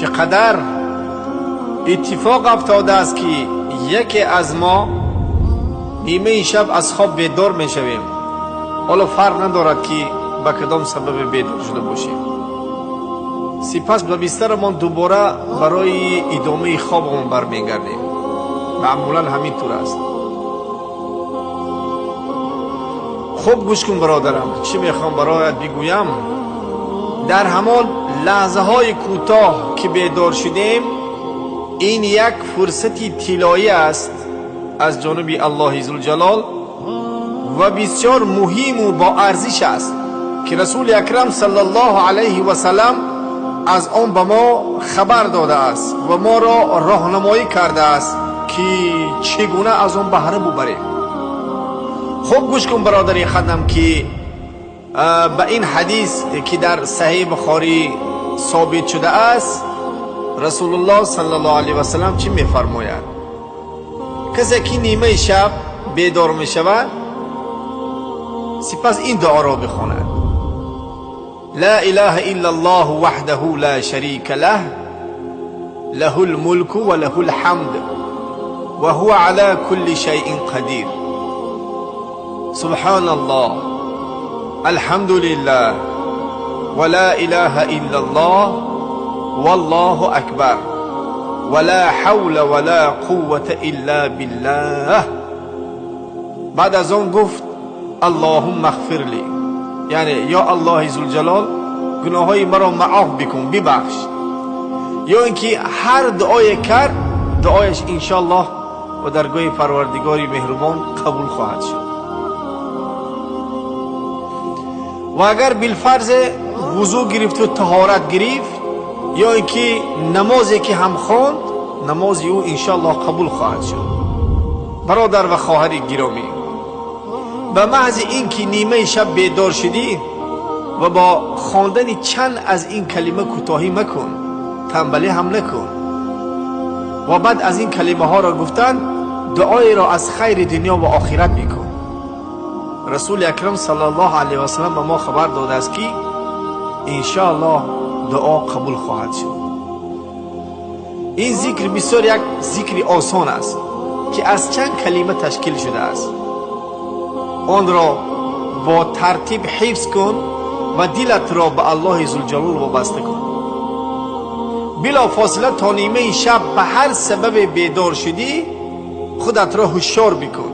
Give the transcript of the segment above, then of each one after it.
Чӣ қадар иттифоқ афтодааст, ки яке аз мо нимаи шаб аз хоб бедор мешавем. Ҳоло фарқ надорад, ки ба кадом сабабе бедор шуда бошем. Сипас ба бистарамон дубора барои идомаи хобамон бармегардем. Маъмулан ҳамин тур аст. Хуб гӯш кун, бародарам, чӣ мехоҳам бароят бигӯям. Дар ҳамон лаҳзаҳои кӯтоҳ, ки бедор шудем, ин як фурсати тиллоӣ аст аз ҷониби Аллоҳи Зулҷалол ва бисёр муҳиму боарзиш аст, ки Расули Акрам саллаллоҳу алайҳи васаллам аз он ба мо хабар додааст ва моро роҳнамоӣ кардааст, ки чӣ гуна аз он баҳра бубарем. Хуб гӯш кун, бародари хадам, ки ба ин ҳадис, ки дар Саҳеҳи Бухорӣ собит шудааст, Расулуллоҳ саллаллоҳу алайҳи васаллам чӣ мефармояд? Касе ки нимаи шаб бедор мешавад, сипас ин дуоро бихонад: ла илаҳа илла аллоҳу ваҳдаҳу ла шарика лаҳ, лаҳул мулку ва лаҳул ҳамд, ва ҳува ала кулли шайъин қадир. Субҳаналлоҳ, алҳамдулиллаҳ, ва ла илаҳа илла аллоҳ, валлоҳу акбар, ва ла ҳавла ва ла қуввата илла биллаҳ. Баъд аз он гуфт: Аллоҳумма ғфирли, яъне ё Аллоҳи Зулҷалол, гуноҳҳои маро маоф бикун, бибахш. Ё ин ки ҳар дуое кард, дуояш иншоаллоҳ ба даргоҳи Парвардигори меҳрубон қабул хоҳад шуд. Ва агар билфарзе вузӯ гирифту таҳорат гирифт, ё ин ки намозе ки ҳам хонд, намози ӯ иншоаллоҳ қабул хоҳад шуд. Бародар ва хоҳари гиромӣ, ба маҳзи ин ки нимаи шаб бедор шудӣ ва бо хондани чанд аз ин калима кӯтоҳӣ макун, танбалӣ ҳам накун. Ва баъд аз ин калимаҳоро гуфтан дуоеро аз хайри дунё ва охират бикун. Расули Акрам саллаллоҳу алайҳи васаллам ба мо хабар додааст, ки иншоаллоҳ дуо қабул хоҳад шуд. Ин зикр бисёр як зикри осон аст, ки аз чанд калима ташкил шудааст. Онро бо тартиб ҳифз кун ва дилатро ба Аллоҳи Зулҷалол вобаста кун. Билофосила то нимаи шаб ба ҳар сабабе бедор шудӣ, худатро ҳушёр бикун.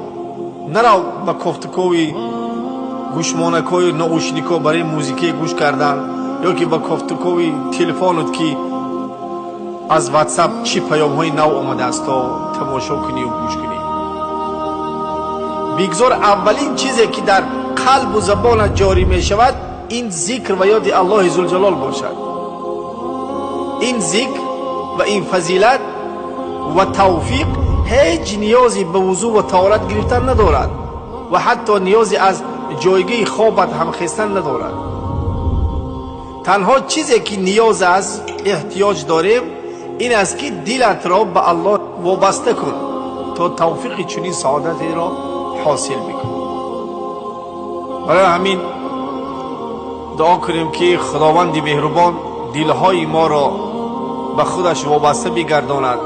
Нарав ба кофтукови гӯшмонакҳою наушникҳо барои музикае гӯш кардан, ё ки ба кофтукови телефонот, ки аз Ватсап чӣ паёмҳои нав омадааст, то тамошо кунию гӯш кунӣ. Бигзор аввалин чизе, ки дар қалбу забонат ҷорӣ мешавад, ин зикр ва ёди Аллоҳи Зулҷалол бошад. Ин зикр ва ин фазилат ва тавфиқ ҳеҷ ниёзе ба вузӯ ва таҳорат гирифтан надорад ва ҳатто ниёзе аз ҷойгоҳи хобат ҳам хестан надорад. Танҳо чизе, ки ниёз аст, эҳтиёҷ дорем, ин аст, ки дилатро ба Аллоҳ вобаста кун, то тавфиқи чунин саодатеро ҳосил бикунӣ. Барои ҳамин дуо кунем, ки Худованди меҳрубон дилҳои моро ба худаш вобаста бигардонад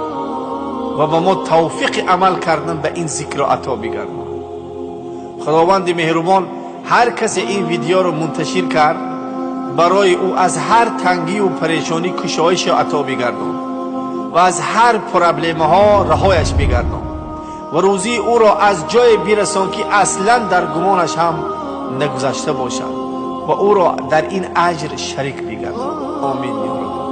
ва ба мо тавфиқи амал кардан ба ин зикрро ато бигардонад. Худованди меҳрубон ҳар касе ин видеоро мунташир кард, барои ӯ аз ҳар тангию парешонӣ кушоишро ато бигардон ва аз ҳар проблемаҳо раҳояш бигардон ва рӯзии ӯро аз ҷое бирасон, ки аслан дар гумонаш ҳам нагузашта бошад, ва ӯро дар ин аҷр шарик бигардон. Омин ё Рабб.